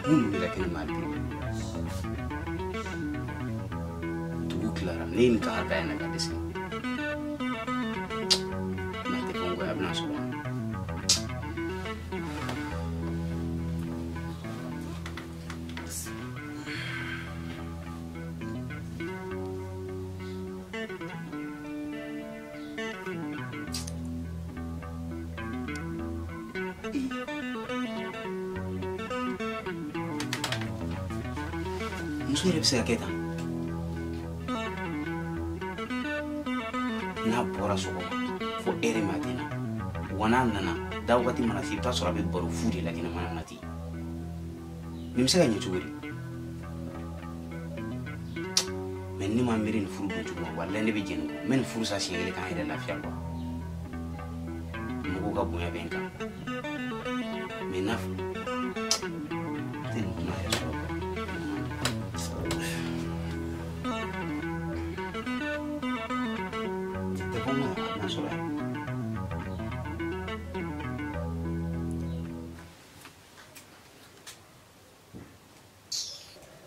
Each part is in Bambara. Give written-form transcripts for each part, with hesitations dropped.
Mun bɛ la kɛnɛ ma bi? Dugu tilara ne ye nin kaga da yɛlɛ ka dɛsɛ. N'a tɛ fɛn ko a bɛna sɔrɔ. Muso yɛrɛ bɛ se ka kɛ tan n'a bɔra sɔgɔma fo ɛri ma tɛ na wa n'a nana da wagati mana se i bɛ taa sɔrɔ a bɛ baro fu de la kɛnɛmana na ten nin bɛ se ka ɲɛ cogo di mɛ ne ma miiri nin furu don cogo ma walayi ne bɛ jɛn nin kɔ n bɛ nin furu sa siɲɛ kelen k'an yɛrɛ lafiya kuwa mɔgɔw ka bonya bɛ n kan mɛ n'a fɔ tɛ nin kuma yɛrɛ sɔrɔ kuwa.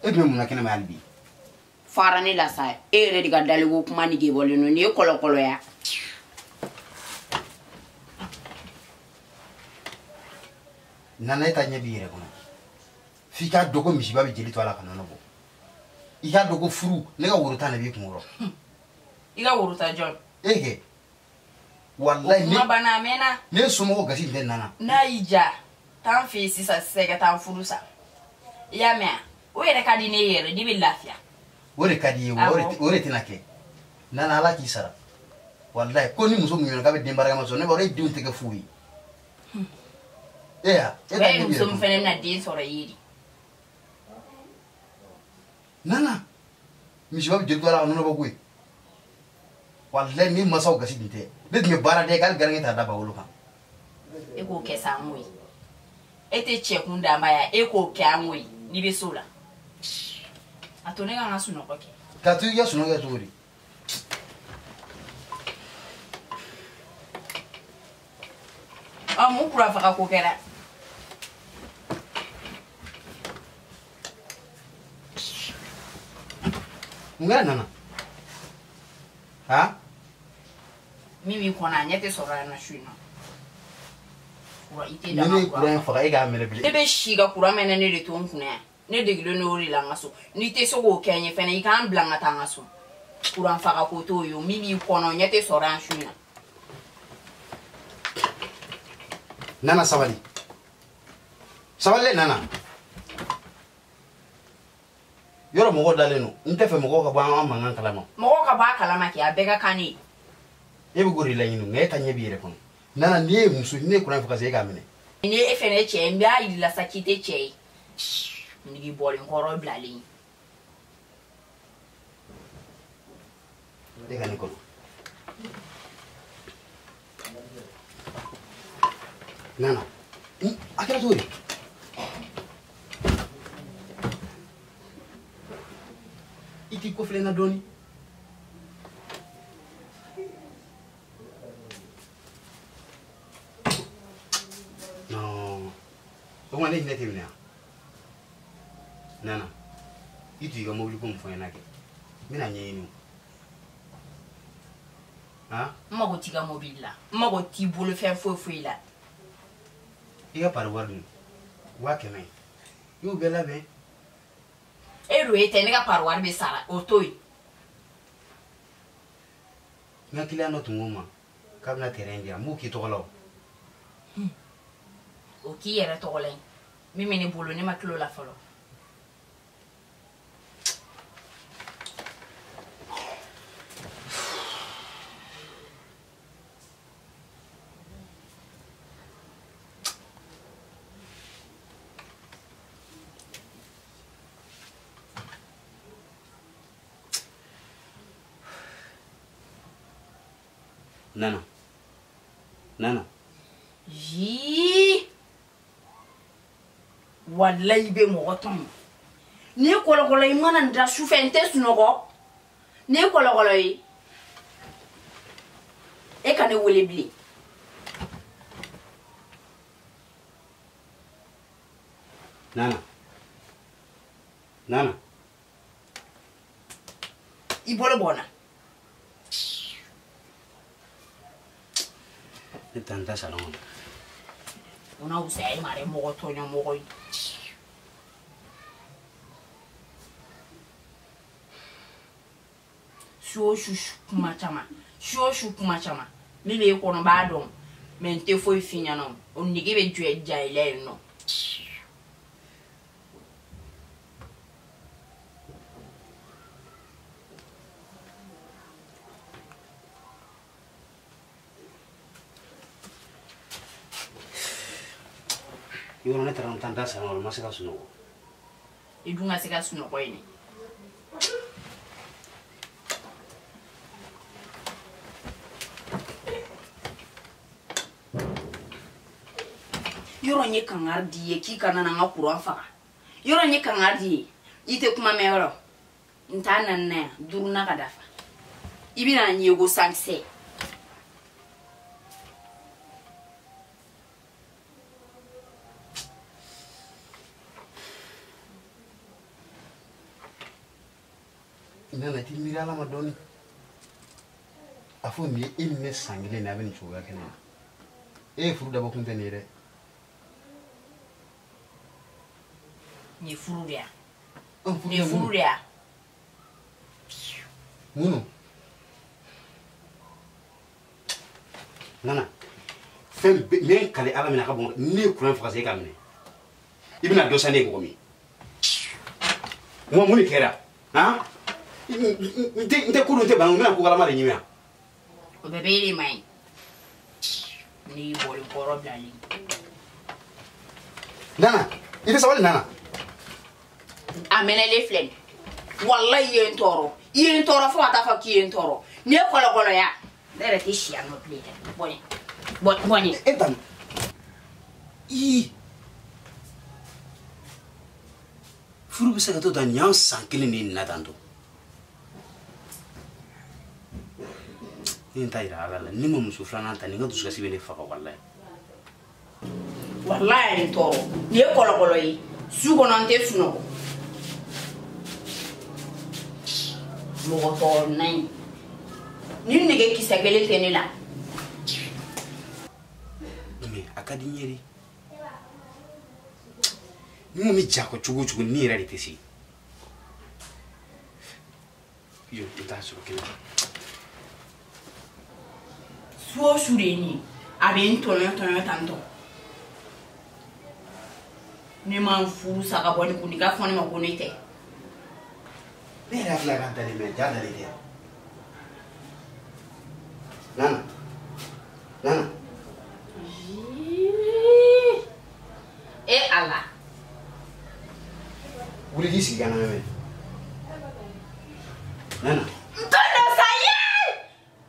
E dun bɛ mun na kɛnɛma hali bi? Fara ne la sa, e yɛrɛ de ka daliko kuma nege bɔlen don, nin ye kɔlɔkɔlɔya. Nana e ta ɲɛ b'i yɛrɛ kɔnɔ. F'i k'a dɔn ko misiba bɛ jeli to a la ka nɔnɔ bɔ. I k'a dɔn ko furu ne ka woro tan de b'i kun kɔrɔ. I ka woro ta jɔn? E kɛ. Walayi ne. O kuma banna a mɛnna. Ne somɔgɔw gasi tɛ Nana. N'a y'i ja, taa n fɛ yen sisan sisan i ka taa n furu sa. I y'a mɛn wa? O yɛrɛ ka di ne ye yɛrɛ, ne bɛ lafiya. O de ka di i ye, o de tɛna kɛ. Nana Ala k'i sara. Walayi ko ni muso min ɲɛna k'a bɛ den barikama sɔrɔ, ne b'a dɔn e denw tɛ kɛ fu ye. E ya, e ta muso min fɛnɛ bɛna den sɔrɔ i ye de. Nana, misiba bɛ jeli to a la ka nɔnɔ bɔ koyi. Walayi ni masaw gasi tun tɛ, ne tun bɛ baara de kɛ hali garankɛ t'a da bawolo kan. E k'o kɛ sa an ko ye. E tɛ cɛkun danba ya, e k'o kɛ an ko ye n'i bɛ s'o la. A to ne ka n ka sunɔgɔ kɛ. Ka to i ka sunɔgɔ kɛ cogo di? Ɔ mun kura faga ko kɛra? Mun kɛra Nana? Han? Min b'i kɔnɔ a ɲɛ tɛ sɔrɔ yan nɔ su in na. I tɛ da Ni ne ye kuran in faga e k'a mɛnɛ bilen. Ne bɛ si ka kuran mɛnɛ ne de to n kunna yan. Ne degilen don o de la n ka so. N'i tɛ se k'o kɛ n ye fɛnɛ i k'an bila n ka taa n ka so. Kuran faga ko t'o ye o, min b'i kɔnɔ ɲɛ tɛ sɔrɔ yan su in na. Nana sabali. Sabali dɛ Nana. Yɔrɔ mɔgɔw dalen don, n tɛ fɛ mɔgɔw ka bɔ an mankan kalama. Mɔgɔw ka bɔ a kalama kɛ, a bɛɛ ka kan ne ye. E bɛ k'o de laɲini nka e ta ɲɛ b'i yɛrɛ kɔnɔ. Nana n'i ye muso ni ne ye kuran faga sisan e k'a minɛ. Ni e fɛnɛ cɛ ye, n b'a yir'i la sa k'i tɛ cɛ ye. Nege bɔlen kɔrɔ bilalen. E ka ne kɔnɔ. Nana, a kɛra cogo di? I t'i kɔfilɛ n na dɔɔni. Non, o tuma ne hinɛ tɛ minɛ wa? Nana, i tun y'i ka mobili ko min fɔ n ɲɛna kɛ, n bɛna ɲɛɲini o. Han? N mago t'i ka mobili la, n mago t'i bolo fɛn foyi foyi la. I ka pari wari dun, 100,000, i y'o bɛɛ labɛn. E don e tɛ ne ka pari wari bɛ sara, o to yen. N ka kiliyan dɔ tun ko n ma k'a bɛna terrain di yan, n b'o k'i tɔgɔ la o. O k'i yɛrɛ tɔgɔ la ye. Min bɛ ne bolo ne ma tila o la fɔlɔ. Nana. Nana. Jii. Walayi bɛ mɔgɔ tɔn. Ni ye kɔlɔkɔlɔ ye, i mana n da sufɛ n tɛ sunɔgɔ. Ni ye kɔlɔkɔlɔ ye, e ka ne wele bilen. Nana. Nana. I bolo bɔ n na. Ne taa n da salon kɔnɔ. O na wusaya i ma dɛ, mɔgɔ tɔɲɔ mɔgɔ ye. Su o su kuma caman, su o su kuma caman. Min b'e kɔnɔ n b'a dɔn, mɛ n tɛ foyi f'i ɲɛna o nege bɛ jɔ ja i la yen nɔ. Yɔrɔ ne taara n taa n da salon kɔnɔ, n ma se ka sunɔgɔ. I dun ka se ka sunɔgɔ yen dɛ. Yɔrɔ n ye kangari di ye k'i kana na n ka kuran faga. Yɔrɔ n ye kangari di ye, i tɛ kuma mɛn yɔrɔ. N t'a naaninan yan, duurunan ka dafa. I bɛna n ye ko sankisɛ. Nana, t'i miiri ala ma dɔɔni. A fɔ nin ye e ni ne san kelen de a bɛ nin cogoya kɛnɛ na. E ye furu dabɔ kun tɛ nin ye dɛ. Nin ye furu de ya. Nin ye furu de ya. Mun? Nana, fɛn bɛɛ n bɛ n kale ala minɛ a ka bon ne ye kuran faga sa e k'a minɛ. I bɛna dɔ san ne ye mɔgɔ min. Mun de kɛra? Han? N tɛ ko dun tɛ bana, n bɛna ko kalama de ɲimi yan. O bɛɛ bɛ e de ma ye. Ne y'i bɔlen kɔrɔ bilalen. Nana, i tɛ sabali Nana. A mɛnɛlen filɛ nin ye. Walayi i ye n tɔɔrɔ. I ye n tɔɔrɔ fo ka taa fɔ k'i ye n tɔɔrɔ. Nin ye kɔlɔkɔlɔya. Ne yɛrɛ tɛ si yan nɔ bilen dɛ. Bɔ ɲɛ. Bɔ ɲɛ. E tan. Ii. Furu bɛ se ka to tan nin y'an san kelen de ye nin na tan tɔ. Ne t'a yira ala la ni ma muso filanan ta nin ka dusukasi bɛ ne faga walayi. Walayi a ye n tɔɔrɔ. Nin ye kɔlɔkɔlɔ ye. Su kɔnɔ n tɛ sunɔgɔ. Mɔgɔ tɔɔrɔ na in. Ni nege kisɛ kelen tɛ ne la. Mais a ka di n ye de. Ni mun bɛ ja kɔ cogo o cogo ni yɛrɛ de tɛ se. Yo, n t'a sɔrɔ kɛnɛ. Su o su de ye nin ye. A bɛ n tɔɲɔ tɔɲɔ tan tɔ. Ne ma n furu sa ka bɔ ne kun, i k'a fɔ ne ma ko ne tɛ. Ne yɛrɛ hakili la k'a dalen mɛ ja dalen tɛ yan. Nana, Nana. E Ala. Wuli k'i sigi ka na mɛn. Nana. N tɔ dɔ sa ye!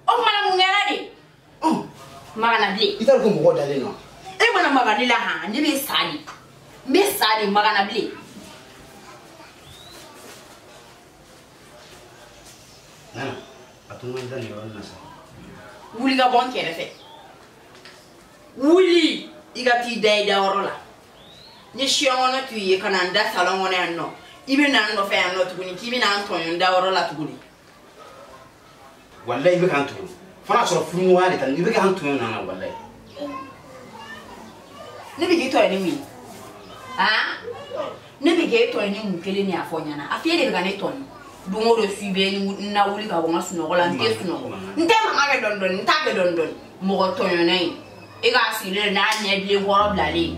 O tuma na mun kɛra de? Maga na bilen. I t'a dɔn ko mɔgɔ dalen don wa? E mana maga ne la han, ne bɛ sa de. N bɛ sa de, maga na bilen. Nana, a to n ka n da nin yɔrɔnin na sa. Wuli ka bɔ n kɛrɛfɛ. Wuli i ka t'i da i dayɔrɔ la. N ye siyɔn kɔnɔ t'u ye ka na n da salon kɔnɔ yan nɔ. I bɛ na n nɔfɛ yan nɔ tuguni k'i bɛ na n tɔɲɔ n dayɔrɔ la tuguni. Walayi i bɛ k'an tɔɲɔ. Fo n'a sɔrɔ furuɲɔgɔnya de ta i bɛ k'an tɔɲɔ Nana walayi. Ne bɛ k'i tɔɲɔ ni mun ye? Han? Ne bɛ k'e tɔɲɔ ni mun kelen de y'a fɔ n ɲɛna. A f'i e de bɛ ka ne tɔɲɔ. Don o don su i bɛ n lawuli ka bɔ n ka sunɔgɔ la, n tɛ sunɔgɔ. N tɛ mankan kɛ dɔɔni dɔɔni, n t'a kɛ dɔɔni dɔɔni. Mɔgɔ tɔɲɔnen in, e k'a sigilen n'a ɲɛ bilen kɔrɔ bilalen.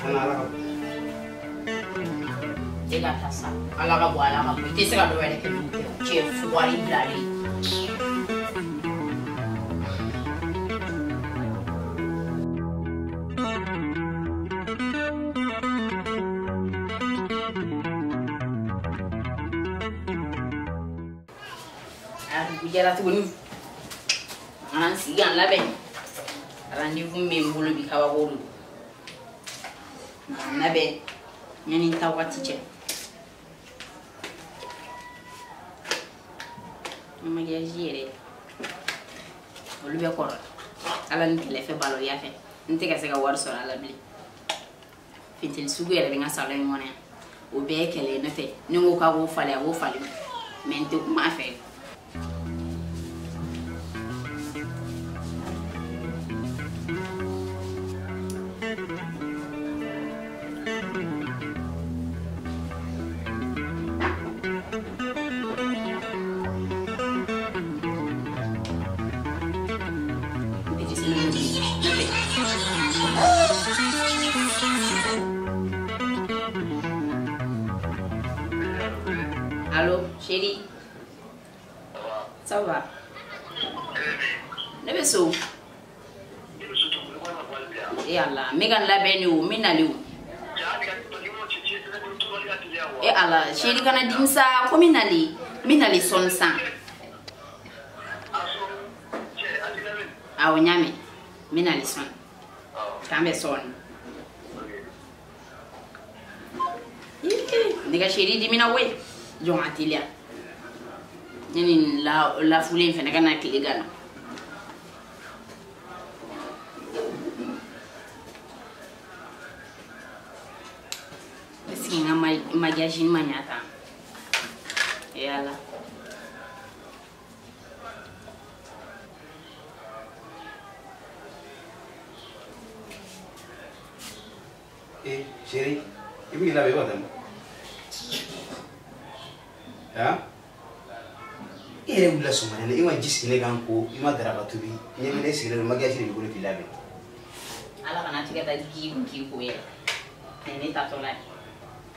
Nana ala ka bɔ. E ka taa sa. Ala ka bɔ, ala ka bɔ. I tɛ se ka dɔ wɛrɛ kɛ n'o tɛ o. Cɛ fugari bilalen. A dugu jɛra tuguni. An sigi an labɛn. Rendez-vous min bɛ n bolo bi kabako de don. N labɛn yanni n taa waati cɛ. N maquillage yɛrɛ olu bɛ kɔrɔ. Ala ni kɛlɛ fɛ baloya fɛ. N tɛ ka se ka wari sɔrɔ a la bilen. Finteni sugu yɛrɛ bɛ n ka salon in kɔnɔ yan. O bɛɛ ye kɛlɛ ye n'o tɛ ni n ko k'a b'o falen a b'o falen mais n tɛ kuma a fɛ. Allô, chérie. Ça va? Ne bɛ so. Eh Allah, n bɛ ka n labɛn de o, n bɛ nalen o. Eh Allah, chérie kana dimi sa, ko n bɛ nalen, n bɛ nalen sɔɔni sisan. Awɔ, n y'a mɛn, n bɛ nalen sɔɔni. K'an bɛn sɔɔni. Ne ka chérie dimina koyi. Jɔn ka teliya. Ne ni nin lafulen in fɛnɛ ka na tile gan na. Est-ce que n ka maquillage ma ɲa tan? Eh Ala. Eh chérie, i bɛ k'i labɛn i b'a dɛmɛ. Han? I yɛrɛ wulila sɔgɔmada in na i ma ji sigi ne kan ko i ma daraka tobi ɲɛ bɛ ne sigilen don maquillage de b'i bolo k'i labɛn. Ala kana tigɛ ta k'i kun k'i ko yɛrɛ. Nin ye ne taatɔla ye.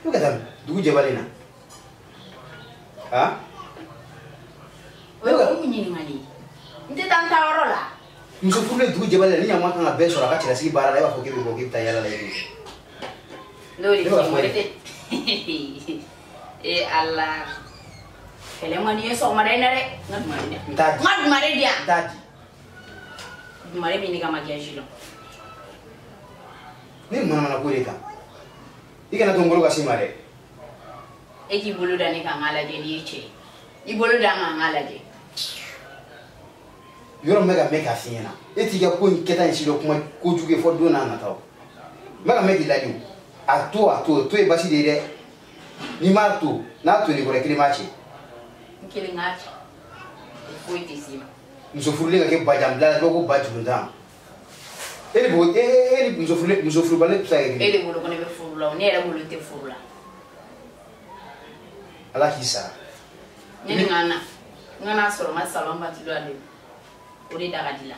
I bɛ ka taa min dugu jɛbalen na? Han? O ye mun ɲininkali ye? N tɛ taa n taayɔrɔ la. Muso furulen dugu jɛbalen na ni ɲama kan ka bɛɛ sɔrɔ a ka cɛlasigi baara la e b'a fɔ k'e bɛ bɔ k'e bɛ taa yala la e bɛ. N'o de f'i ye. Eh Ala. Kɛlɛ man di n ye sɔgɔmada in na dɛ. N ka dumare di yan. N t'a di. N ka dumare di yan. N t'a di. Dumare bɛ ne ka maquillage la. Ne manamana ko de kan. I kana to n bolo ka s'i ma dɛ. E k'i bolo da ne kan n k'a lajɛ n'i ye cɛ ye. I bolo da n kan n k'a lajɛ. Yɔrɔ min bɛ ka mɛn k'a f'i ɲɛna. E t'i ka ko in kɛta in si dɔn kuma kojugu ye fɔ don n'a nataw. N bɛ ka mɛn k'i ladi o. A to a to to ye basi de ye dɛ. N'i m'a to n'a tol'i kɔrɔ i kelen b'a cɛ. N kelen k'a cɛ. O foyi tɛ s'i ma. Muso furulen ka kɛ bajanbila la dɔw ko ba juguntan. E de b'o e ni muso furulen muso furubali bɛ se ka kɛ kelen ye. E de bolo ko ne bɛ furu la o ne yɛrɛ bolo n tɛ furu la. Ala k'i sara. Ne ni n ka na n ka n'a sɔrɔ n ka salon ventilo ale o de da ka di la.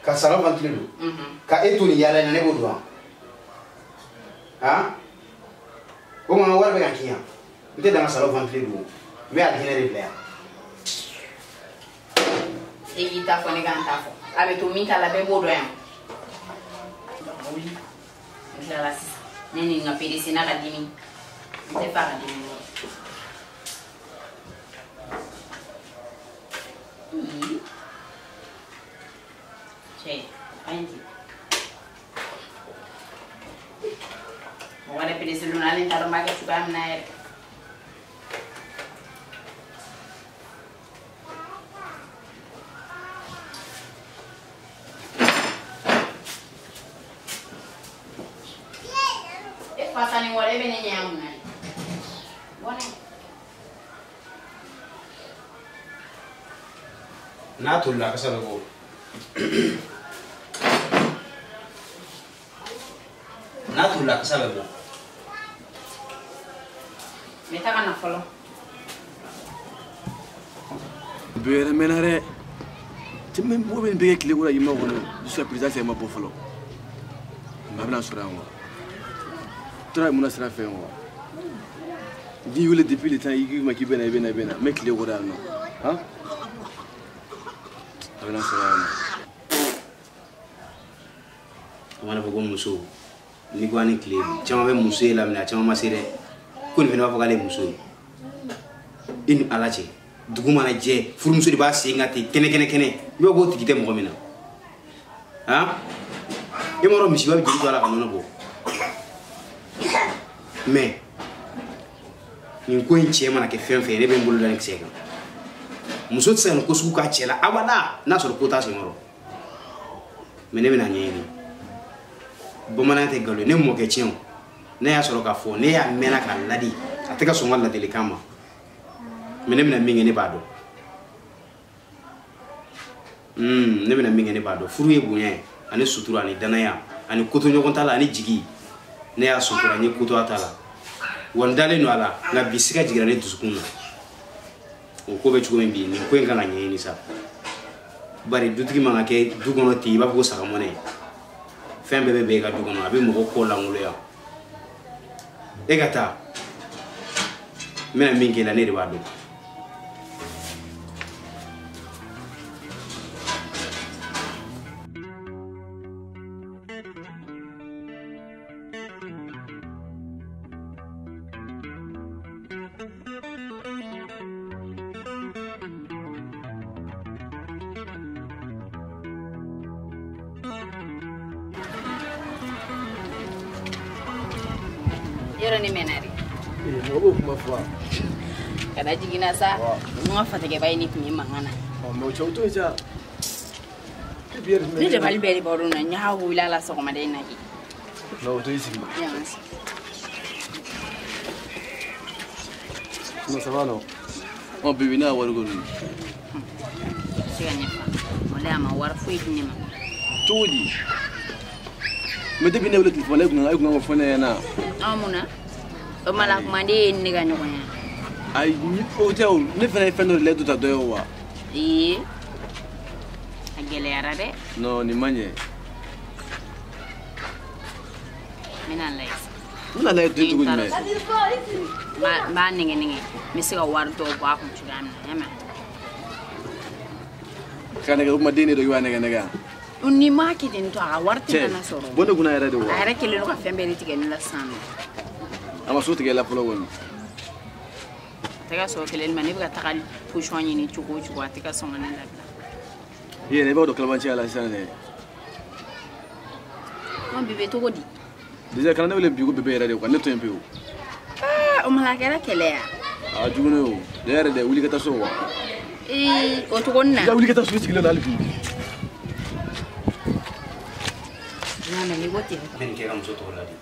Ka salon ventilo don? Ka e to nin yaala in na ne b'o don wa? Han? O kuma wari bɛ ka kin yan. N tɛ dan ka salon ventilo don. N bɛ alijinɛ de bila yan. E k'i ta fɔ ne ka n ta fɔ. A bɛ to min ta la bɛɛ b'o dɔn yan. Wuli. N tilala sisan. Ne ni n ka PDC n'a ka dimi. N tɛ fɛ a ka dimi dɔrɔn. Cɛ, a ye ten. Mɔgɔ yɛrɛ PDC don hali n t'a dɔn n b'a kɛ cogoya min na yɛrɛ. E fa ni wari e bɛ ne ɲɛ yan mun na de? Bɔ n'a ye. N'a tolila a kasa bɛ bɔ. N'a tolila a kasa bɛ bɔ. N bɛ taga na fɔlɔ. Bɛɛ yɛrɛ mɛnna dɛ. Cɛ mɔgɔ bɛ nin bɛɛ kɛ tile kɔnɔ i ma kɔnɔ jusqu'à présent i ma bɔ fɔlɔ. Mais a bɛna sɔrɔ yan wa? Tora mun na sira fɛ yan wa? N y'i wele depuis le temps i k'i ma k'i bɛ na i bɛ na i bɛ na n bɛ tile kɔrɔ yan nɔ. Han? A bɛna sɔrɔ yan nɔ. A mana fɔ ko muso n'i ko a ni tile caman bɛ muso ye laminɛ a caman ma se dɛ. Ko nin fana b'a fɔ k'ale ye muso ye. I ni Ala cɛ dugu mana jɛ furumuso de b'a sen kan ten kɛnɛ kɛnɛ kɛnɛ i b'a fɔ k'o tigi tɛ mɔgɔ min na. Han? E m'a dɔn misiba bɛ joli to a la ka nɔnɔ bɔ. Mais nin ko in cɛ mana kɛ fɛn fɛn ye ne bɛ n bolo da nin kisɛ kan. Muso tɛ se ka nin ko sugu k'a cɛ la abada n'a sɔrɔ ko t'a senkɔrɔ. Mais ne bɛna ɲɛɲini. Bamanan tɛ nkalon ye, ne mɔkɛ tiɲɛ o. Ne y'a sɔrɔ k'a fɔ ne y'a mɛnna k'a ladi a tɛ ka sɔn n ka ladilikan ma. Mais ne bɛna min kɛ ne b'a dɔn. Ne bɛna min kɛ ne b'a dɔn. Furu ye bonya ye ani sutura ani danaya ani kotoɲɔgɔn t'a la ani jigi. Ne y'a sutura n ye koto a ta la. Wa n dalen don a la nka bi siga jiginna ne dusukun na. O ko bɛ cogo min bi nin ko in kan ka ɲɛɲini sa. Bari dutigi man ka kɛ du kɔnɔ ten i b'a fɔ ko sagamɔnɛ. Fɛn bɛɛ bɛ bɛn i ka du kɔnɔ a bɛ mɔgɔ kɔ lankolonya. E ka taa n bɛna min k'e la ne de b'a dɔn. Yɔrɔ ne mɛnna de. Ee mɔgɔ b'o kuma fɔ wa? Kana jiginna sa. N ka fatigɛba ye ne tun bɛ mankan na. Ɔ mɛ o cɛ o to yen sa. Ne dabali bɛɛ de bɔr'o na n y'a wuli a la sɔgɔmada in na kɛ. Non o to i sigi. Yan sigi. Non ça va non? Ɔ bibi ne y'a wari ko dun. Se ka ɲɛfɔ. Walayi a ma wari foyi di ne ma. Cogo di? Mais depuis ne wele téléphone e kun kan ka fɔ ne ɲɛna. Aw mun na? O ma la kuma de ye ne ka ɲɔgɔn ye. Ayi o tɛ o ne fana ye fɛn dɔ de layidu ta dɔ ye wa. Ee a gɛlɛyara dɛ. Non nin ma ɲɛ. N bɛna lajɛ sa. N bɛna lajɛ cogo jumɛn? N b'a nɛgɛ nɛgɛ n bɛ se ka wari dɔw bɔ a kun cogoya min na i y'a mɛn. Ka nɛgɛ o kuma den de don i b'a nɛgɛ nɛgɛ yan. Ni m'a kɛ ten tɔ a ka wari tɛ nana sɔrɔ. Bɔ ne kunna yɛrɛ de wa. A yɛrɛ kɛlen don ka fɛn bɛɛ de tigɛ ne la sisan nɔ. A ma so tigɛ la fɔlɔ kɔni. A tɛ ka sɔn kɛlɛli ma ne bɛ ka taga position ɲini cogo o cogo a tɛ ka sɔn ka ne labila. I yɛrɛ i b'a dɔn kalabanciya la sisan dɛ. Ɔ bébé cogo di? Déjà kana ne wele bi ko bébé yɛrɛ de quoi ne to yen pewu. Aa o ma a kɛra kɛlɛ ya? A jugu ne o ne yɛrɛ dɛ wuli ka taa so wa. Ee o cogo nin na. Ja wuli ka taa so i sigilen don hali bi. N y'a mɛn n'i ko ten. N bɛ nin kɛ ka muso tɔw ladi.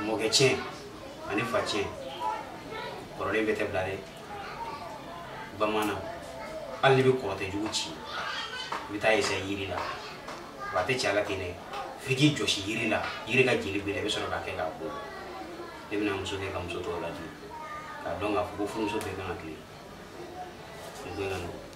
Mɔkɛ tiɲɛ ani fa tiɲɛ kɔrɔlen bɛɛ tɛ bila dɛ. Bamanan hali n'i bɛ kɔrɔtɛ jugu ci i bɛ taa essayer yiri la wa a tɛ ci a la ten dɛ f'i k'i jɔsi yiri la yiri ka jeli b'i la i bɛ sɔrɔ k'a kɛ k'a ko. Ne bɛna muso kɛ ka muso tɔw ladi k'a dɔn k'a fɔ ko furumuso bɛɛ kan ka tilen nin ko in ka nɔgɔn.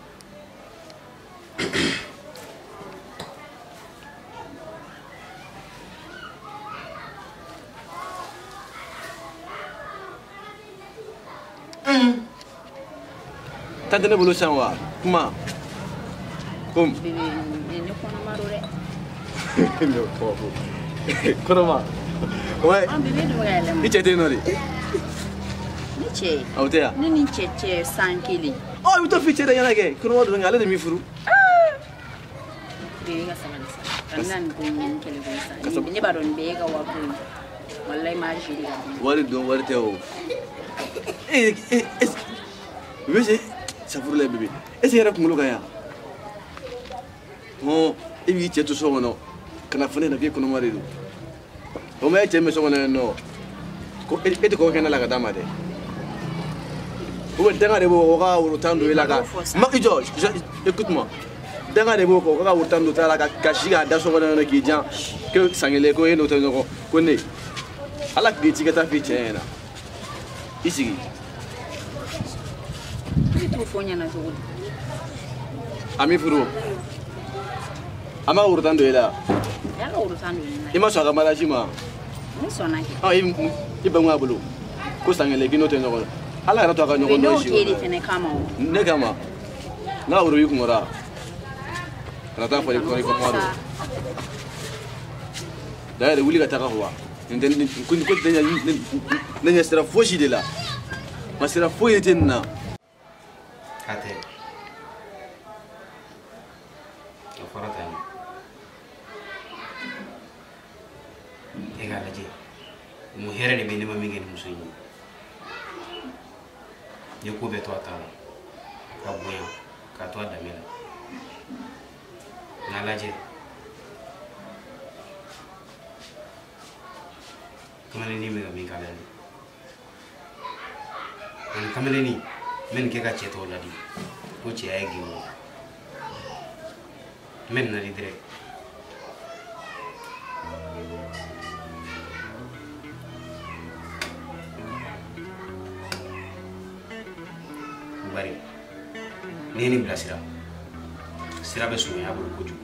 Tan tɛ ne bolo sisan wa kuma komi. Bébé ne kɔnɔma don dɛ. Ne kɔfɔ kɔnɔma. Ouais. An bébé dun bɛ ka yɛlɛ I cɛ tɛ yen nɔ de. Ne cɛ. O tɛ yan. Ne ni cɛ cɛ san kelen. Ɔ i bɛ taa f'i cɛ de ɲɛna kɛ kɔnɔma don nka ale de m'i furu. Bébé ka sabali sa. Ka na nin ko in ɲɛ ni kɛlɛ ko ye sa. Ne b'a dɔn nin bɛɛ ye ka wari ko ye. Walayi m'a géré ka d'i ma. Wari don wari tɛ o. Ee ee bébé safurulayi bébé est ce que yɛrɛ kunkolo ka ɲi hɔn e b'i cɛ to so kɔnɔ ka na fɔ ne ɲɛna k'e kɔnɔma de don o ma e cɛ min bɛ so kɔnɔ yen nɔ ko e tɛ kɔkɔ kɛ ne la ka d'a ma dɛ ou bien danga de b'o kɔ ka woro tan don e la ka ma i jɔ écoute moi danga de b'o kɔ ka woro tan don ta la ka si k'a da so kɔnɔ yen nɔ k'i jan ko san kelen ko e n'o tɛ ɲɔgɔn ko ne ala k'i ci ka taa f'i cɛ ɲɛna i sigi. I t'o fɔ n ɲɛna cogo di? A m'i furu a ma woro tan don e la. A y'a ka woro tan don ne la. I ma sɔn a ka mariage ma? Ne sɔnna kɛ. Ɔ i bange a bolo ko san kelen k'i n'o tɛ ɲɔgɔn ala yɛrɛ to a ka ɲɔgɔn dɔn si. N'o k'e de fɛnɛ kama o. Ne kama n'a woro y'i kun kɔrɔ kana taa fɔ i kɔrɔ i ka kuma don. D'ailleurs wuli ka taga wa nin tɛ nin ko tɛ ne ɲɛ sira fosi de la ma sira foyi tɛ nin na. K'a tɛ o fɔra tan de e k'a lajɛ mun hɛrɛ de bɛ ne ma min kɛ ni muso in ye n ye ko bɛɛ to a ta la ka bonya k'a to a danbe la N'a lajɛ. Kamalennin bɛ ka min k'ale la. Ani kamalennin n bɛ nin kɛ ka cɛ tɔw ladi. Ko cɛya ye gindo. N bɛ nin ladi dɛrɛ. Bari n'i ye nin bilasira sira bɛ surunya a bolo kojugu.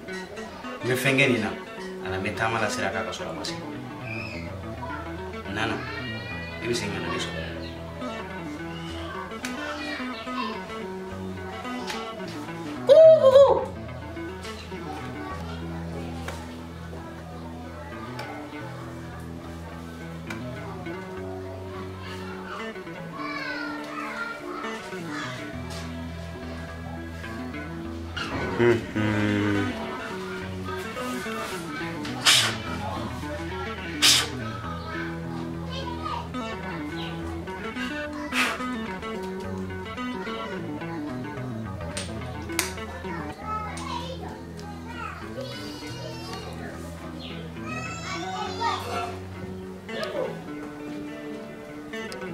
N bɛ fɛn kɛ nin na a na n bɛ taama la sira kan ka sɔrɔ a ma se. Nana i bɛ segin ka na ne sɔrɔ.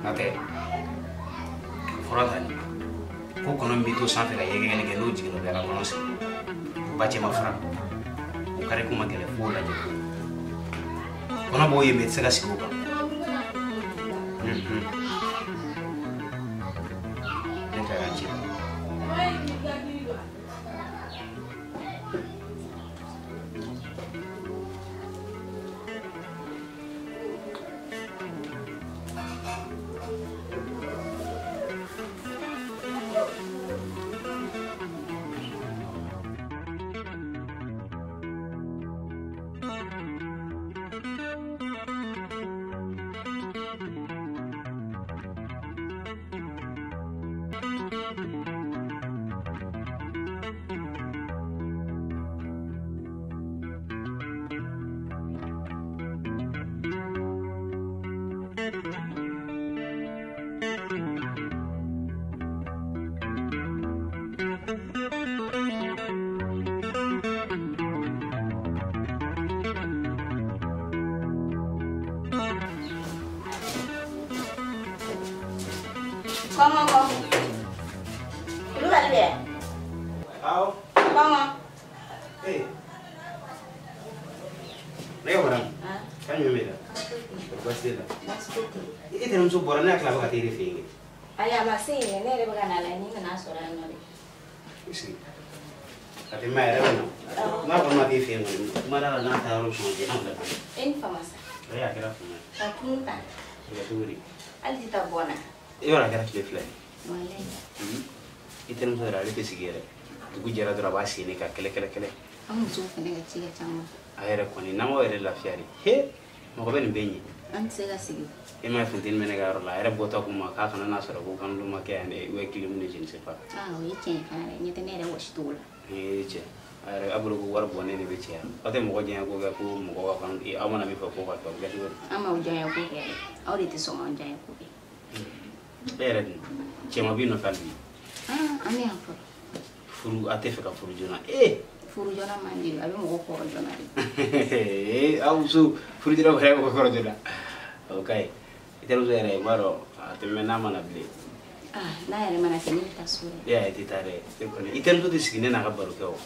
Natɛ fura ta nin ko kɔnɔ min b'i to sanfɛ ka yɛgɛyɛgɛli kɛ n'o jiginna o bɛ ala kɔnɔ sigi ba cɛ ma fara o kari ko ma gɛlɛn f'o lajɛ ko kɔnɔ b'o ye mɛ i tɛ se ka sigi o kan. Ne taara ci la. Kɔngɔ kɔ. Kulubali bɛ yan. Awɔ. Kɔngɔ. Ee. Ne ka madame. Kan jumɛn b'e la? Baasi t'e la. Baasi tɛ yen. E tɛnɛmuso bɔra ne hakili la a bɛ ka taa e de fɛ yen. Ayi a ma se yen ne yɛrɛ bɛ ka na la ni nana sɔrɔ yan nɔ de. I sigi. A tɛ mɛn a yɛrɛ bɛ na. N'a kɔni ma t'e fɛ yen kɔni kuma da la n'a taa yɔrɔ sɔn jɛ an bila. E ni fama sa. Ayi a kɛra fama ye. Ka tunu ta. A kɛ cogo di? Hali tɛ taa bɔ na. I b'a dɔn a kɛra tile 2 ye. Walayi. I tɛnɛmuso yɛrɛ ale tɛ sigi yɛrɛ. Dugu jɛra dɔrɔn a b'a sen ka kɛlɛ kɛlɛ kɛlɛ. An musow fana ka ci ka ca ma. A yɛrɛ kɔni n'an m'aw yɛrɛ lafiya de. He mɔgɔ bɛ nin bɛɛ ɲɛ. An tɛ se ka sigi. E m'a ye funteni bɛ ne ka yɔrɔ la a yɛrɛ bɔtɔ ko ma k'a kana n'a sɔrɔ ko kan ma kɛ yan dɛ ou bien clim ne je ne sais pas. Ah o ye tiɲɛ ye fana dɛ ɲɛ tɛ ne yɛrɛ wɔsi cogo la. Ee cɛ a yɛrɛ a bolo ko wari bɔnnen de bɛ cɛya aw tɛ mɔgɔ janya ko kɛ ko mɔgɔ ka kan aw mana min fɔ ko ka kɛ o bɛ kɛ cogo di. An m'aw janya ko kɛ dɛ aw de tɛ sɔn k'anw janya ko kɛ. E yɛrɛ dun cɛman b'i nɔfɛ hali bi. Ah an bɛ yan fɔlɔ. Furu a tɛ fɛ ka furu joona ee. Furu joona man di a bɛ mɔgɔ kɔrɔ joona de. Ee aw muso furu joona kɔni a bɛ mɔgɔ kɔrɔ joona o ka ɲi i terimuso yɛrɛ i b'a dɔn a tɛ mɛn n'a ma na bilen. Ah n'a yɛrɛ mana kɛ ne bɛ taa so dɛ. E y'a ye i tɛ taa dɛ e kɔni i terimuso tɛ sigi ne n'a ka baro kɛ o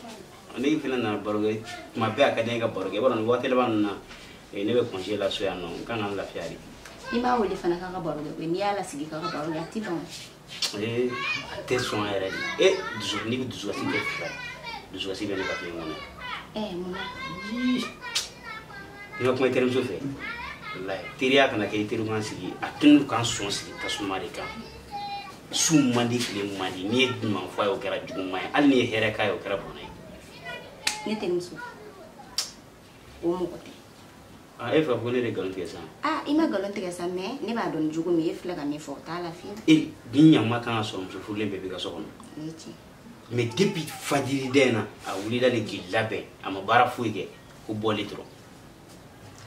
ne fana nana baro kɛ tuma bɛɛ a ka di n ye ka baro kɛ i b'a dɔn nin waati laban ninnu na ne bɛ congé la so yan nɔ n kan ka n lafiya de. I m'a wele fana k'a ka baro kɛ koyi n'i y'a lasigi k'a ka baro kɛ a ti ban. Ee a tɛ sɔn yɛrɛ de e dusu n'i bɛ dusukasi kɛ fila ye dusukasi bɛ ne ka fɛn kɔnɔ. Ɛɛ mun na. I ma kuma i terimuso fɛ walayi teriya kana kɛ i teriw kan sigi a tunu kan sɔn sigi tasuma de kan su man di tile man di n'i ye ɲuman fɔ a ye o kɛra juguman ye hali n'i ye hɛrɛ k'a ye o kɛra bɔnɛ ye. Ne terimuso o mɔgɔ tɛ. Ah e fɛ ko ne de nkalon tigɛ sisan. Ah i ma nkalon tigɛ sa mais ne b'a dɔn cogo min e filɛ ka min fɔ o t'a la fiyewu. E ni ɲama kan ka sɔrɔ muso furulen bɛɛ b'i ka so kɔnɔ. O ye tiɲɛ. Mais depuis fajiri da in na a wulila de k'i labɛn a ma baara foyi kɛ ko bɔli dɔrɔn.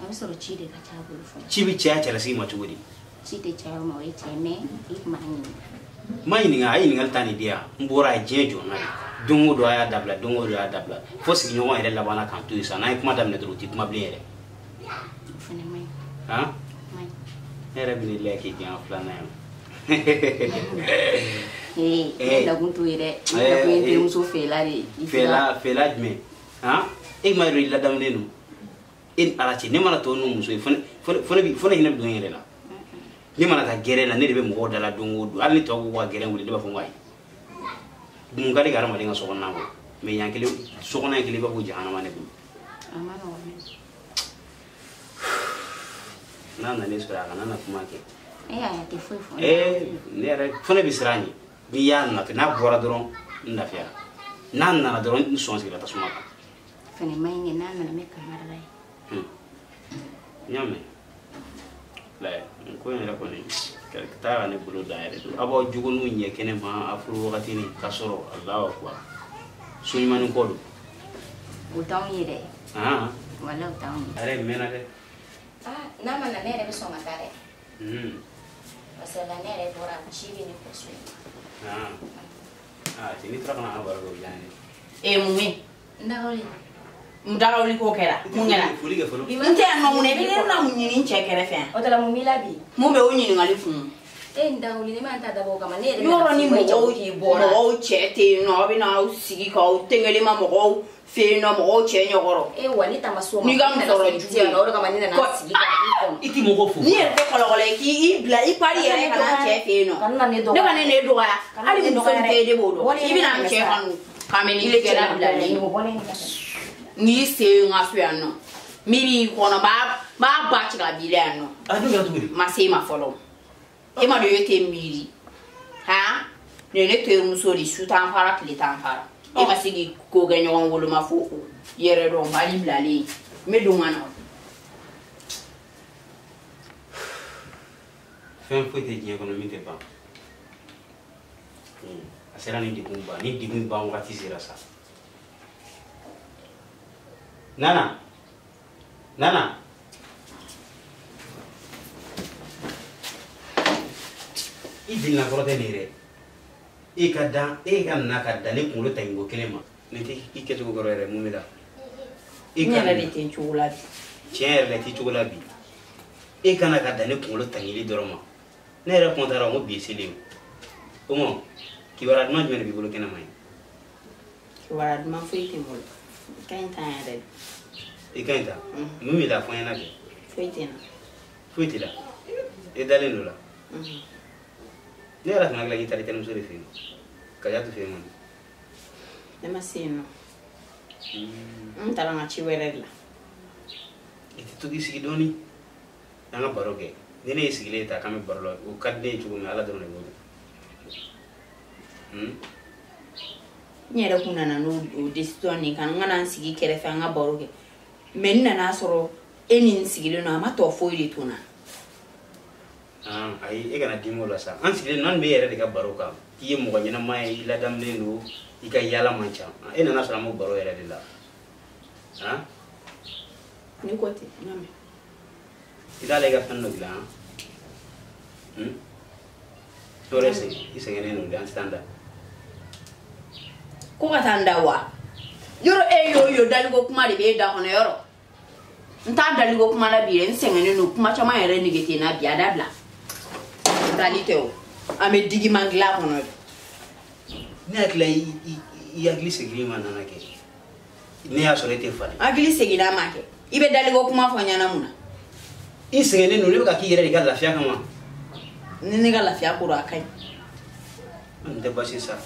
A bɛ sɔrɔ ci de ka ca a bolo fɔlɔ. Ci bɛ caya cɛlasigi ma cogo di? Ci tɛ caya o ma o ye tiɲɛ mais i tun b'a ɲininka. N m'a ɲininka a ye ɲininkali ta nin di yan n bɔra a ye diɲɛ jɔ n'a ye Don o don a y'a dabila, don o don a y'a dabila. Fo sigiɲɔgɔn yɛrɛ labanna k'an to yen sa. N'an ye kuma daminɛ dɔrɔn u tɛ kuma bilen yɛrɛ. O fana man ɲi. Han? Ne yɛrɛ bɛ ne lajɛ k'i gɛn filanan ye. Ee, ne nakun t'o ye dɛ. Ne nakun ye n terimuso fɛla de ye. Fɛla jumɛn? Han? E ma yɛrɛ i ladamunen don. E ni Ala cɛ, ne mana tɔ ninnu muso ye, fo ne hinɛ bɛ don n yɛrɛ la. Ne mana taa gɛrɛn na, ne de bɛ mɔgɔw da la don o don. Hali ni tɔw ko ka gɛrɛn wuli, ne b'a fɔ n ko ayi. Mun ka di ka hadamaden ka sokɔnɔna bɔ? Mais yan kelen, sokɔnɔ in kelen i b'a fɔ ko jahanama ne bolo. A ma nɔgɔn dɛ. N'a nana ne sɔrɔ a kana na kuma kɛ. E y'a ye a tɛ foyi fɔ. Ne yɛrɛ fo ne bɛ siran a ɲɛ. N'i y'a natɔ, n'a bɔra dɔrɔn n lafiyara. N'a nana dɔrɔn n sɔn sigira tasuma kan. Fɛnɛ man ɲi kɛ, n'a nana n bɛ kangari d'a ye. N y'a mɛn. N ko in yɛrɛ kɔni taa ka ne bolo da yɛrɛ don. Aw b'aw jogo n'u ɲɛ kɛnɛ ma a furu wagati ni k'a sɔrɔ Alahu akubar. So ɲumanni kɔ don. O t'anw ye dɛ. Walahi o t'anw ye. A yɛrɛ mɛnna dɛ. N'a ma na ne yɛrɛ bɛ sɔn ka taa dɛ. Parce que la ne yɛrɛ bɔra ci bɛ ne kɔ so yen. Cɛ n'i taara ka na an ka baro kɛ o diyara n ye. Ee mun bɛ yen? N dagawuli. Mun dagawuli ko kɛra? Mun kɛra? Foli kɛ fɔlɔ. N tɛ yan nɔ mun na? I bɛ ne na mun ɲini n cɛ kɛrɛfɛ yan? O tɛ la mun b'i la bi? Mun bɛ o ɲininkali kun? E n dagawuli ne ma n ta dabɔ o kama ne yɛrɛ. Yɔrɔ ni mɔgɔw mɔgɔw cɛ tɛ yen nɔ, aw bɛ na aw sigi k'aw tengelema mɔgɔw fɛ yen nɔ, mɔgɔw cɛ ɲɛkɔrɔ. E wa ne ta ma s'o ma. N'i ka musɔrɔ jugu ye. O de kama ne nana sigi ka i kɔnɔ. I ti mɔgɔ fo. N'i yɛrɛ tɛ kɔlɔkɔlɔ ye k'i bila i pari yɛrɛ ka na n cɛ fɛ yen nɔ. Kana ne dɔgɔya. Ne ka ne dɔgɔya. Hali muso min tɛ ye ne b'o dɔn. I bɛ na n cɛ kanu. K'a mɛ n'i kɛra bilalen. N'i sen n ka so yan nɔ. Min b'i kɔnɔ n b'a ba ci ka b'i la yan nɔ. A dun kɛra cogo di? Ma se i ma fɔlɔ. E ma dɔn e tɛ miiri. Han? Nin ye ne terimuso de ye, su t'an fara tile t'an fara. E ma se k'i ko kɛ ɲɔgɔn woloma fo o yɛrɛ dɔn bali bilalen. N bɛ don ka na. Fɛn foyi tɛ diɲɛ kɔnɔ min tɛ ban. A sera ni degun ban, ni degun ban wagati sera sa. Nana, Nana. I delila kɔrɔ tɛ nin ye dɛ. E ka dan, e ka na ka dan ne kunkolo ta nin ko kelen ma. Nin tɛ i kɛcogo kɔrɔ yɛrɛ mun bɛ la. I yɛrɛ de tɛ n cogo la bi. Tiɲɛ yɛrɛ la i t'i cogo la bi. E ka na ka dan ne kunkolo tangili dɔrɔn ma. Ne yɛrɛ kɔntara n ko bi ye seli ye. O ma kibaruya duman jumɛn de b'i bolo kɛnɛma ye? Kibaruya duman foyi tɛ n bolo. I ka ɲi tan yɛrɛ de. I ka ɲi tan? Mun b'i la fɔ n ɲɛna kɛ? Foyi tɛ n na. Foyi t'i la? E dalen don la? Ne yɛrɛ tun hakili la k'i taara i terimuso de fɛ yen. Kajatu fɛ yen kɔni. Ne ma se yen nɔ. N taara n ka ci wɛrɛ de la. I tɛ to k'i sigi dɔɔni. An ka baro kɛ. Ni ne ye sigilen ta k'an bɛ baro la, o ka di ne ye cogo min Ala dɔrɔn de b'o dɔn. N yɛrɛ kun nana n'o décision nin kan, n kana n sigi kɛrɛfɛ an ka baro kɛ. Mais n nana sɔrɔ e ni n sigilen don, a ma tɔ foyi de to n na. Ayi, e kana dimi o la sa. An sigilen don, an bɛ e yɛrɛ de ka baro kan. K'i ye mɔgɔ ɲɛnama ye, i ladamunen don, i ka yaala man ca. E nana sɔrɔ an b'o baro yɛrɛ de la. Ne ko ten, n y'a mɛn. I t'ale ka fɛn dɔ dilan? Tɔɔrɔ i sɛgɛnnen don dɛ, an tɛ taa n da. Ko ka taa n da wa? Yɔrɔ e y'o yo daliko kuma de b'e da kɔnɔ yɔrɔ. N t'a daliko kuma la bi dɛ, n sɛgɛnnen don, kuma caman yɛrɛ nege tɛ n na bi, a dabila. Dali tɛ o, an bɛ digiman dilan kɔnɔ de. Ne hakili la i hakili seginni ma nana kɛ. Ne y'a sɔrɔ e tɛ falen. Hakili seginna ma kɛ. I bɛ daliko kuma fɔ n ɲɛna mun na? I sɛgɛnnen don, ne bɛ ka k'i yɛrɛ de ka lafiya kama. Ni ne ka lafiya ko don, a ka ɲi. N tɛ baasi sa.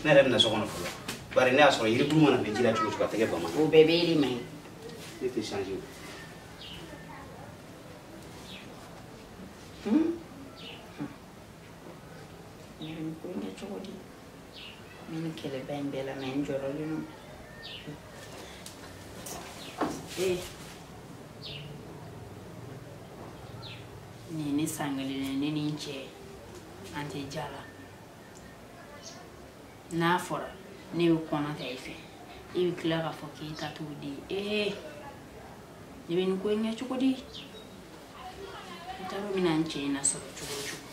Ne yɛrɛ bɛna so kɔnɔ fɔlɔ. Bari ne y'a sɔrɔ yiribulu mana bɛn ji la cogo o cogo a tɛ kɛ bama. O bɛɛ bɛ e de ma ye. Ne tɛ changer. Ne bɛ nin ko in kɛ cogo di? N bɛ nin kɛlɛba in bɛɛ la mɛ n jɔrɔlen don. Ee. Nin ye ne san kelen ye, ne ni n cɛ an tɛ ja la. N'a fɔra ne bɛ kɔnɔ ta i fɛ, e bɛ tila k'a fɔ k'e ta t'o den ye. Ee, ne bɛ nin ko in kɛ cogo di? N t'a dɔn n bɛna n cɛ in lasɔrɔ cogo o cogo.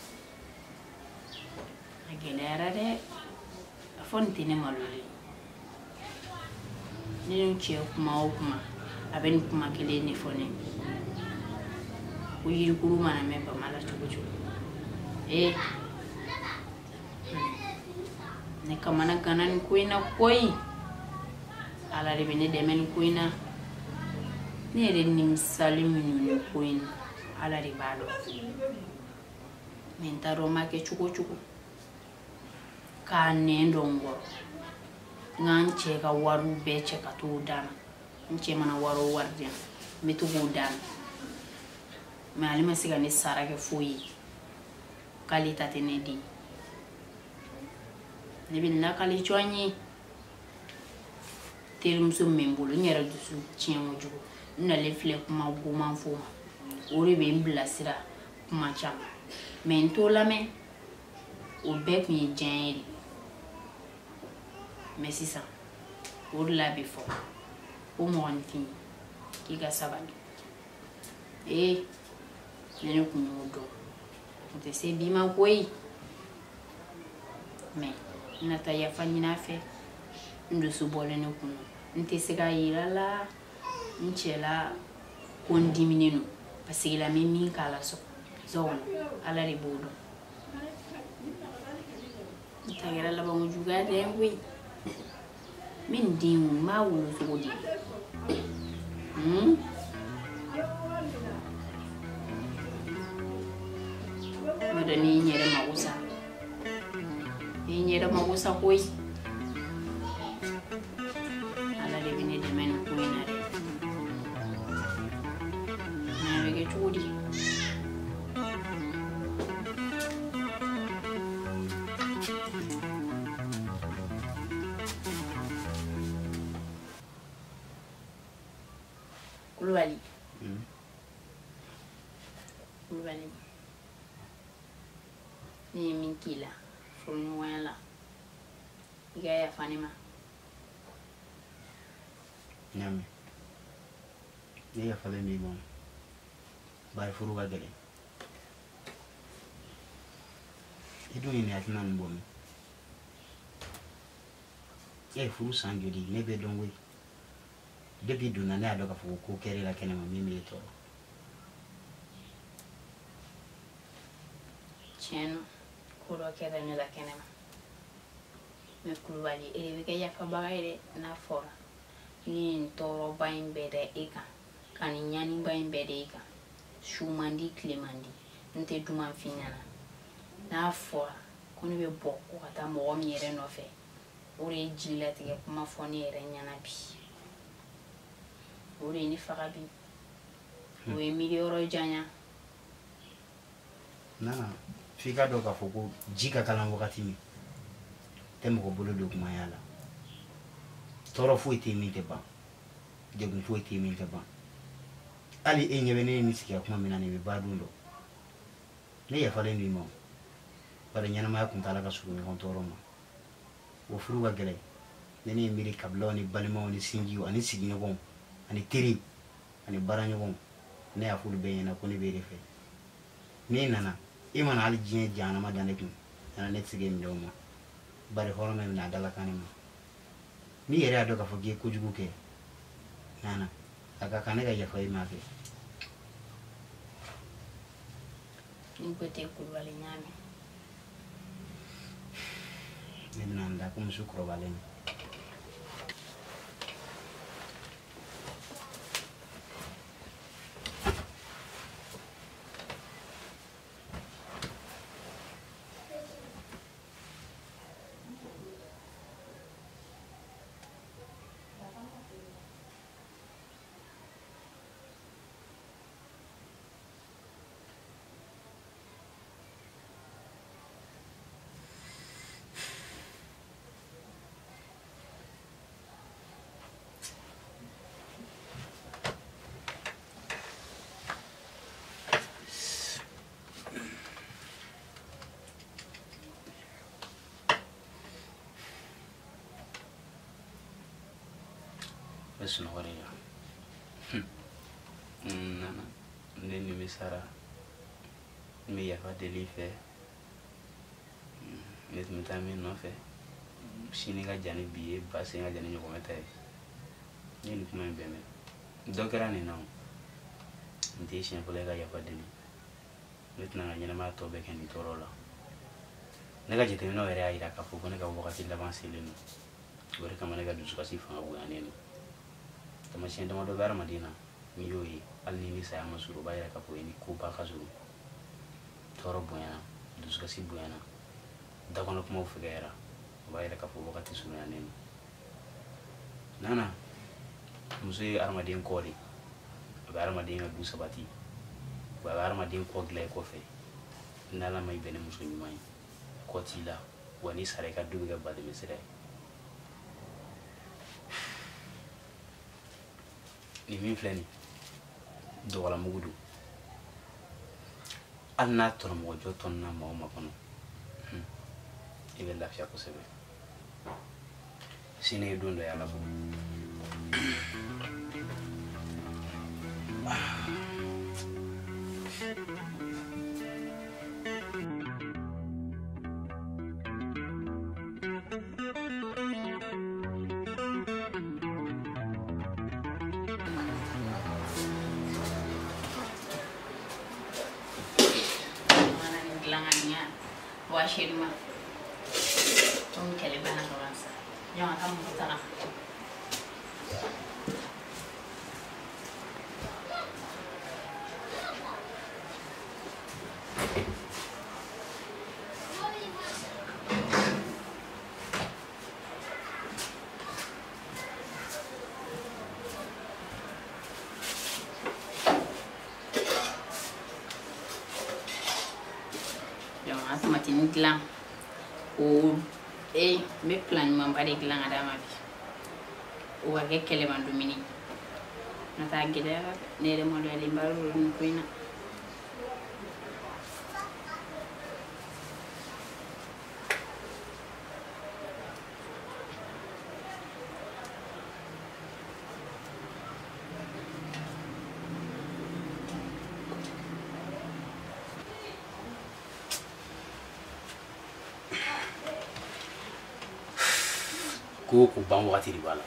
A gɛlɛyara dɛ. A fɔ nin tɛ ne malolen ye. Ne ni n cɛ kuma o kuma a bɛ nin kuma kelen de fɔ ne ko yirikuru mana mɛn bama la cogo cogo ee ne kamana gana nin ko in na koyi ala de bɛ ne dɛmɛ nin ko in na ne yɛrɛ nimisali minnu nin ko in na ala de b'a dɔn mɛ n t'a dɔn n b'a kɛ cogo o cogo k'a nɛn dɔn n kɔrɔ n ka n cɛ ka wariw bɛɛ cɛ ka t'o d'a ma n cɛ mana wari o wari di yan n bɛ to k'o d'a ma mɛ ale ma se ka ne sara kɛ foyi ye k'ale ta tɛ ne den ne bɛ lakali jɔn ye terimuso min bɛ n bolo n yɛrɛ dusu tiɲɛ kojugu n nalen filɛ kuma goman fɔ ma o de bɛ n bilasira kuma caman mɛ n t'o lamɛn o bɛɛ tun ye diɲɛ ye de mɛ sisan o de la a bɛ fɔ ko mɔgɔninfin k'i ka sabali ee ne ne kun y'o dɔn o tɛ se bi ma koyi mɛ n na taa yafa ɲini a fɛ n dusu bɔlen ne kun n tɛ se k'a yira la n cɛ la ko n diminen don parce que la n bɛ min k'a la so kɔnɔ ala de b'o dɔn n ta kɛra labanko juguya dɛ koyi n bɛ nin den in n b'a wolo cogo di n'o tɛ n'i yɛrɛ mako sa n'i yɛrɛ mako sa koyi ala de bɛ ne dɛmɛ nin ko in na dɛ mɛ a bɛ kɛ cogo di. Kulubali. Kulubali. Ne ye min k'i la furuɲɔgɔnya la i ka yafa ne ma. N y'a mɛn ne yafalen b'i ma bari furu ka gɛlɛn i dun ye nin hakilina nin bɔ min e ye furu san joli ne bɛ dɔn koyi depuis donna ne y'a dɔn k'a fɔ ko kɛra e la kɛnɛma min b'e tɔɔrɔ. Tiɲɛ na ko dɔ kɛra ne la kɛnɛma mɛ Kulubali e de bɛ kɛ yafabaga ye dɛ n'a fɔra ne ye nin tɔɔrɔba in bɛɛ da e kan ka nin ɲaniba in bɛɛ da e kan su man di tile man di n tɛ duman f'i ɲɛna n'a fɔra ko ne bɛ bɔ ko ka taa mɔgɔ min yɛrɛ nɔfɛ o de ye jigilatigɛ kuma fɔ ne yɛrɛ ɲɛna bi o de ye ne faga bi o ye miiri yɔrɔ janya. Nana f'i ka dɔn k'a fɔ ko ji ka kalan wagati min tɛ mɔgɔ bolo don kumaya la tɔɔrɔ foyi tɛ min tɛ ban degun foyi tɛ min tɛ ban hali e ɲɛ bɛ ne ni sigi ka kuma min na nin bɛ ba dun dɔn ne yafalen don i ma bari ɲɛnamaya kuntaala ka surun ɲɔgɔn tɔɔrɔ ma o furu ka gɛlɛn ne ye miiri kabilaw ni balimaw ni sinjiw ani sigiɲɔgɔnw ani teri ani baaraɲɔgɔnw ne y'a f'olu bɛɛ ɲɛna ko ne b'e de fɛ n'e nana e mana hali diɲɛ jahanama da ne kun nana ne tɛ se k'e minɛ o ma bari hɔrɔn bɛ minɛ a dalakan ne ma n'i yɛrɛ y'a dɔn k'a fɔ k'i ye kojugu kɛ nana a ka kan ne ka yafa i ma kɛ. N ko tɛ Kulubali n y'a mɛn. Ne bɛna n da ko muso kɔrɔbalen don. Bɛ sunɔgɔ de la nana ne nimisara n bɛ yafa deli i fɛ ne tun bɛ taa min nɔfɛ sini ka jan ni bi ye ba sen ka jan ni ɲɔgɔmɛ ta ye. Ne ye nin kuma in bɛɛ mɛn. Dɔ kɛra nin na o. Nin t'e siɲɛ fɔlɔ ye ka yafa deli. Ne tɛna n ka ɲɛnamaya tɔ bɛɛ kɛ nin tɔɔrɔ la. Ne ka jateminɛw yɛrɛ y'a jira k'a fɔ ko ne ka wagati laban selen don. O de kama ne ka dusukasi fanga bonyanen don. Taamasiyɛn damadɔ bɛ hadamaden na n'i y'o ye hali ni saya ma surun o b'a yira k'a fɔ i ni koba ka surun. Tɔɔrɔ bonyana, dusukasi bonyana, dakɔnɔ kumaw fɛgɛyara, o b'a yira k'a fɔ wagati surunyanen don. Nana, muso ye hadamaden kɔ de ye. A bɛ hadamaden ka du sabati, wa a bɛ hadamaden kɔ dilan i kɔfɛ. N'Ala ma i bɛn ni muso ɲuman ye, kɔ t'i la, wa n'i sara i ka du bɛ kɛ badɛmɛsira ye. Nin min filɛ nin ye, dɔgɔlamugu don. Hali n'a tɔnɔmɔgɔjɔ tɔnna maa o maa kɔnɔ, i bɛ lafiya kosɛbɛ. Sini ye don dɔ ye Ala bolo. Chérie, donc elle est bonne à ça. Il y a un dilan o n bɛ plan ɲumanba de dilan ka d'a ma bi o ka kɛ kɛlɛma dumuni n'o tɛ a gɛlɛyara ne yɛrɛ maloyalen ba don nin ko in na. Ko ko ban wagati de b'a la.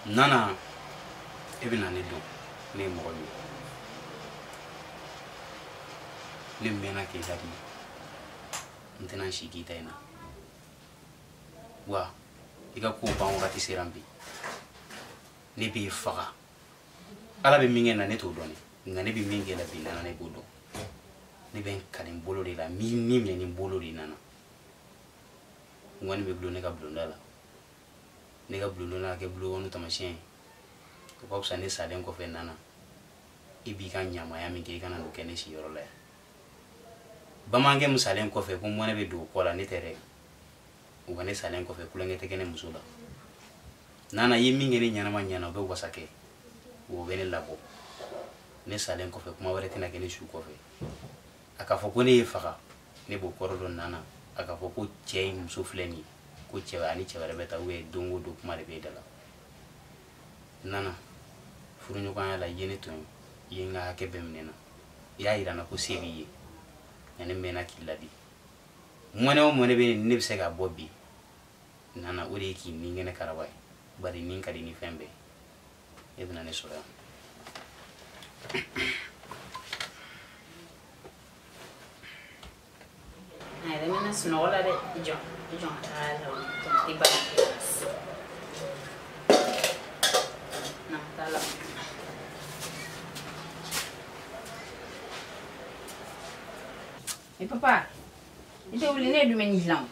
Nana, e bɛna ne dɔn, ne ye mɔgɔ min ye. Ne mɛnna k'e ladi, n tɛna n si k'i ta in na. Wa i ka ko ban wagati sera bi. Ne b'e faga. Ala bɛ min kɛ n na ne t'o dɔn dɛ, nka ne bɛ min kɛ la bi Nana ne b'o dɔn. Ne bɛ n kali n bolo de la, n b'i ni minɛ ni n bolo de Nana. Ŋɔni bɛ bulon ne ka bulonda la. Ne ka bulonda la kɛ bulon kɔnɔ taamasiyɛn ye. O ka fisa ne salen kɔfɛ Nana. I b'i ka ɲamaya min kɛ i kana n'o kɛ ne siyɔrɔ la yan. Bamanankɛ min salen kɔfɛ ko mɔnɛ bɛ don o kɔ la ne tɛ dɛ. U ka ne salen kɔfɛ kulonkɛ tɛ kɛ ne muso la. Nana i ye min kɛ ne ɲɛnama ɲɛna o bɛ wasa kɛ. O bɛ ne labɔ. Ne salen kɔfɛ kuma wɛrɛ tɛna kɛ ne su kɔfɛ. A k'a fɔ ko ne ye faga, ne b'o kɔrɔ dɔn Nana. A k'a fɔ ko cɛ in muso filɛ nin ye ko cɛ ani cɛ wɛrɛ bɛ taa don o don kuma de b'e da la. Nana, furuɲɔgɔnya la i ye ne tɔɲɔ, i ye n ka hakɛ bɛɛ minɛ n na. I y'a yira n na ko se b'i ye, nka ne mɛnna k'i ladi. Mɔnɛ o mɔnɛ bɛ ne bɛ se k'a bɔ bi. Nana, o de ye k'i ni kɛnɛ karaba ye. Bari ni ka di ni fɛn bɛɛ ye. E bɛna ne sɔrɔ yan. A yɛrɛ bɛna sunɔgɔ la dɛ, i jɔ ka taga la tomati ba na taa la. Papa, i tɛ wuli ne ye dumuni dilan o.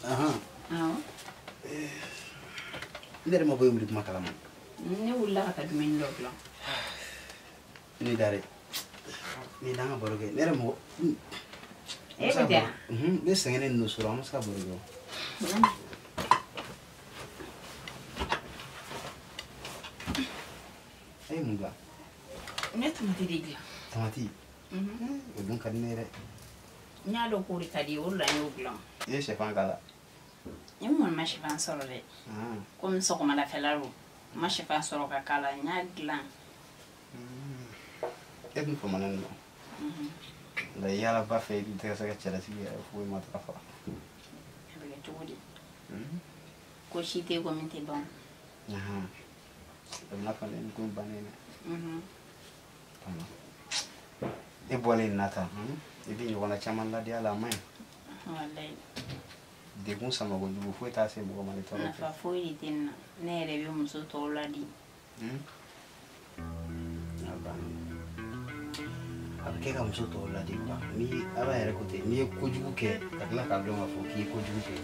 Awɔ. Ne yɛrɛ ma bɔ e wuli kuma kalama. Ne wulila ka taa dumuni dɔ dilan. Ne da dɛ. Ne n'an ka baro kɛ. Ne yɛrɛ mɔgɔ. E bɛ taa? Ne sɛgɛnnen don sɔrɔ an ma se ka baro kɛ. E ye mun dilan? Ne tomati de dilan. Tomati? O dun ka di ne yɛrɛ. N y'a dɔn k'o de ka di ye, o de la n y'o dilan. I ye sɛfan k'a la? N kɔni ma sɛfan sɔrɔ dɛ. Komi sɔgɔmadafɛla don, n ma sɛfan sɔrɔ ka k'a la, n y'a dilan. E dun famanen don. Nka yala ba fɛ i dun tɛ ka se ka cɛlasigi yɛrɛ foyi matarafa. A bɛ kɛ cogo di? Ko si tɛ ko min tɛ ban. A bɛna falen ni ko bannen dɛ. E bɔlen na tan, i bɛ ɲɔgɔnna caman ladiya la, a man ɲi. Walayi. Degun sama kojugu foyi t'a se mɔgɔ ma ni tɔɔrɔ tɛ. Nafa foyi de tɛ nin na. Ne yɛrɛ bɛ muso tɔw ladi. A banna. A bɛ kɛ ka muso tɔw ladi kuwa. Ni Ala yɛrɛ ko ten, n'i ye kojugu kɛ ka tila k'a dɔn k'a fɔ k'i ye kojugu kɛ.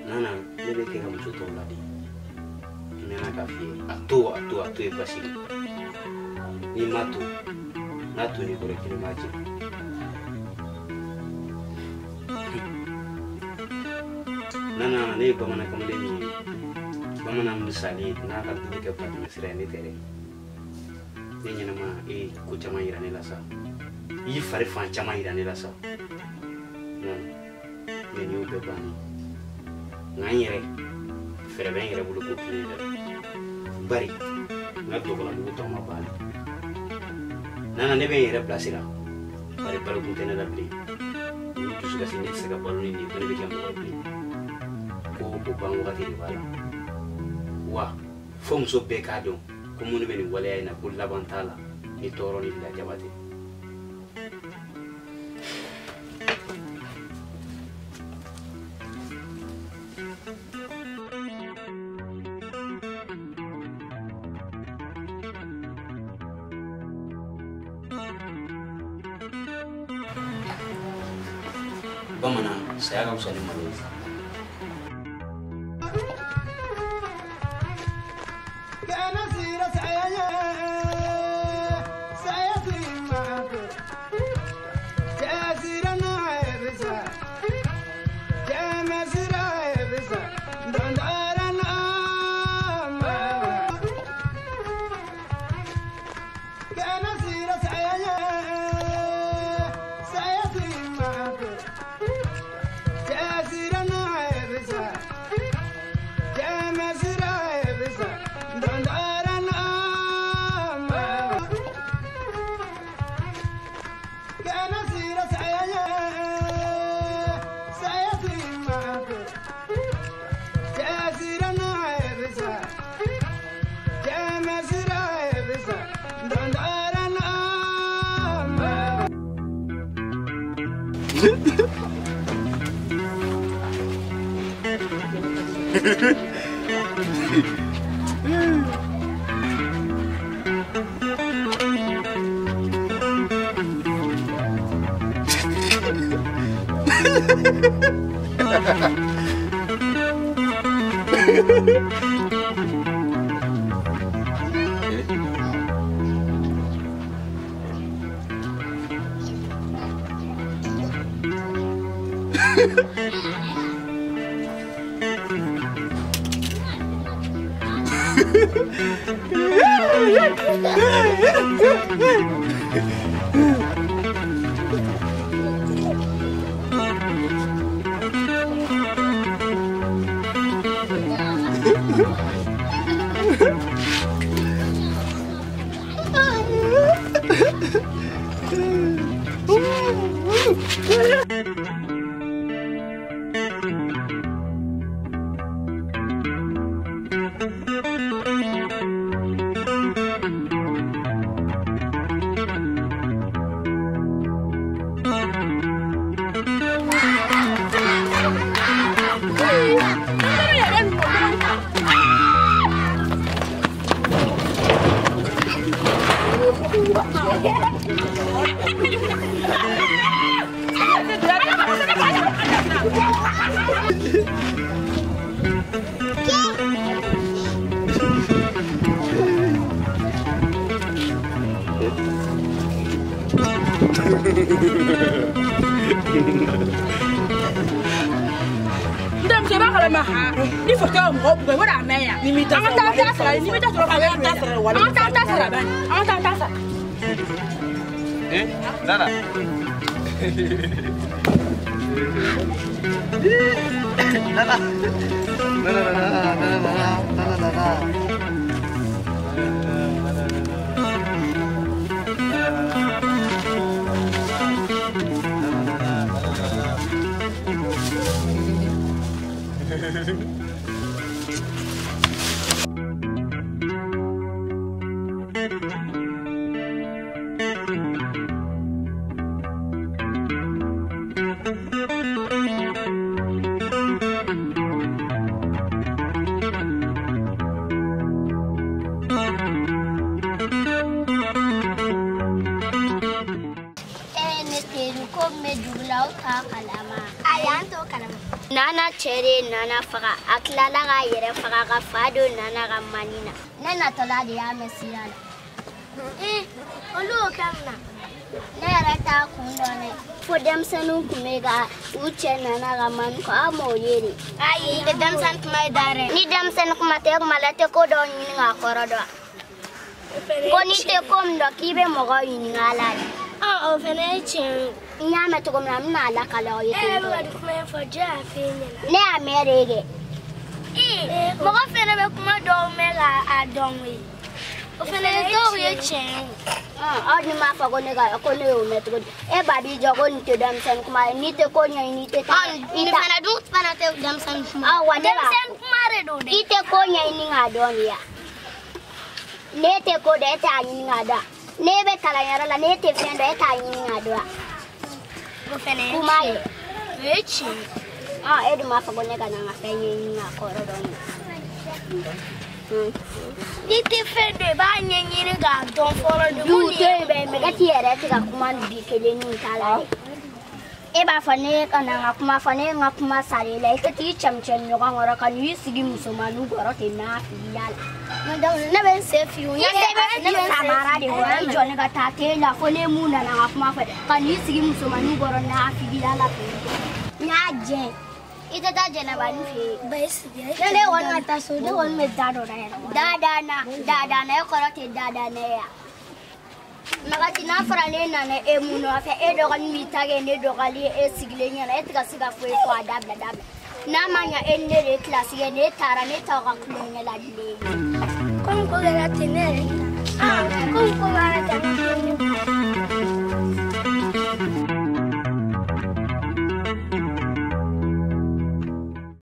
Nana, ne bɛ kɛ ka muso tɔw ladi. N mɛnna k'a f'i ye, a to ye basi de. N'i ma to, n'a to n'i kɔrɔ kelen b'a jɛ. Nana, ne ye bamanan kamalen min ye, bamanan misali n'a ka du bɛ kɛ batɛmɛ sira ye, ne tɛ dɛ. Ne ɲɛnama e ye ko caman yira ne la sa. I y'i fari fan caman yira ne la sa. Nana, mɛ nin y'o bɛɛ bannen. Nka n yɛrɛ fɛɛrɛ bɛ n yɛrɛ bolo ko kelen dɛ. Bari n ka dɔgɔlamugu tɔ ma ban. Nana, ne bɛ n yɛrɛ bilasira. Bari balokun tɛ ne la bilen. Ni dusukasi ne tɛ se ka balo ni nin ye, ko ne bɛ kɛ mɔgɔ ye bilen. Ko o ban wagati de b'a la. Wa fo muso bɛɛ k'a dɔn ko minnu bɛ nin waleya in na ko laban t'a la ni tɔɔrɔ ni lajaba tɛ. Bamanan, saya ka fisa ni malo ye. Ndem, kalama ha ni fɔtɔ mɔgɔ bugɔ i b'o a mɛn yan Ni m'i ta an ka taa ta sara ni m'i ta sɔrɔ An ka taa sara wale an ka taa ta sara bani an ka taa ta sara. Eh, Nana. Nana. Nana nana nana nana nana. Nana cɛ nana faga a tilala k'a yɛrɛ faga ka fa don nana ka mani na ne natɔla de y'a mɛn sira la olu y'o kɛ mun na ne yɛrɛ t'a kun dɔn dɛ fo denmisɛnninw tun bɛ ka u cɛ nana ka mani kɔ aw m'o ye de ayi i tɛ denmisɛnnin kuma ye da dɛ ni denmisɛnnin kuma tɛ e kuma la i tɛ ko dɔw ɲini k'a kɔrɔ dɔn ko n'i tɛ ko min dɔn k'i bɛ mɔgɔw ɲininka a la de. O fana ye tiɲɛ ye. N y'a mɛn cogo min na n bɛna a lakale aw ye. E yɛrɛ bɛ ka nin kuma in fɔ jɔn y'a f'e ɲɛna. Ne y'a mɛn de kɛ. Mɔgɔ fana bɛ kuma dɔw mɛn k'a dɔn koyi. O fana ye dɔw ye tiɲɛ ye. Aw ni m'a fɔ ko ne ka ko ne y'o mɛn cogo di? E ba b'i jɔ ko nin tɛ denmisɛnnin kuma ye n'i tɛ ko ɲɛɲini i tɛ taa. Nin fana dun fana tɛ denmisɛnnin kuma. Wa ne b'a. Denmisɛnnin kuma de don dɛ. I tɛ ko ɲɛɲini k'a dɔn de ya. Ne tɛ ko dɔn e t'a ɲini k'a dɔn. Ne bɛ kalanyɔrɔ la ne tɛ fɛn dɔn e t'a ɲini k'a dɔn. O fana ye kuma ye. O ye tiɲɛ ye. E dun b'a fɔ ko ne ka na n ka fɛn ɲɛɲini k'a kɔrɔ dɔn. N'i tɛ fɛn dɔn i b'a ɲɛɲini k'a dɔn fɔlɔ de. Du to yen bɛ mɛgɛ t'i yɛrɛ tɛ ka kuma bi kelen ni t'a la dɛ. E b'a fɔ ne ka na n ka kuma fɔ ne ye n ka kuma sara i la i ka t'i cɛmisɛnnin ɲɔgɔn kɔrɔ ka n'i sigi musomaninw kɔrɔ ten n'a fili la. Ne bɛ n sen fiyewu. Ne bɛ samara de kɔrɔ i jɔ ne ka taa te la fo ne mun nana n ka kuma fɔ ka n'i sigi musomaninw kɔrɔ n'a fili la ten. N y'a jɛ i tɛ taa jɛnɛbani fɛ yen. Ba e sigi. Ne kɔni ka taa so ne kɔni bɛ da dɔ da yɛrɛ. Da da na da da na e kɔrɔ tɛ da da ne ya. Magati n'a fɔra ne nana e mun nɔfɛ e dɔgɔnin b'i ta kɛ ne dɔgɔnin ye e sigilen ɲɛna e tɛ ka se ka foyi fɔ a dabila dabila n'a ma ɲa e ni ne de ye kilasi kɛ ne taara ne t'aw ka kulonkɛ la bilen. Komi ko kɛra ten ne yɛrɛ.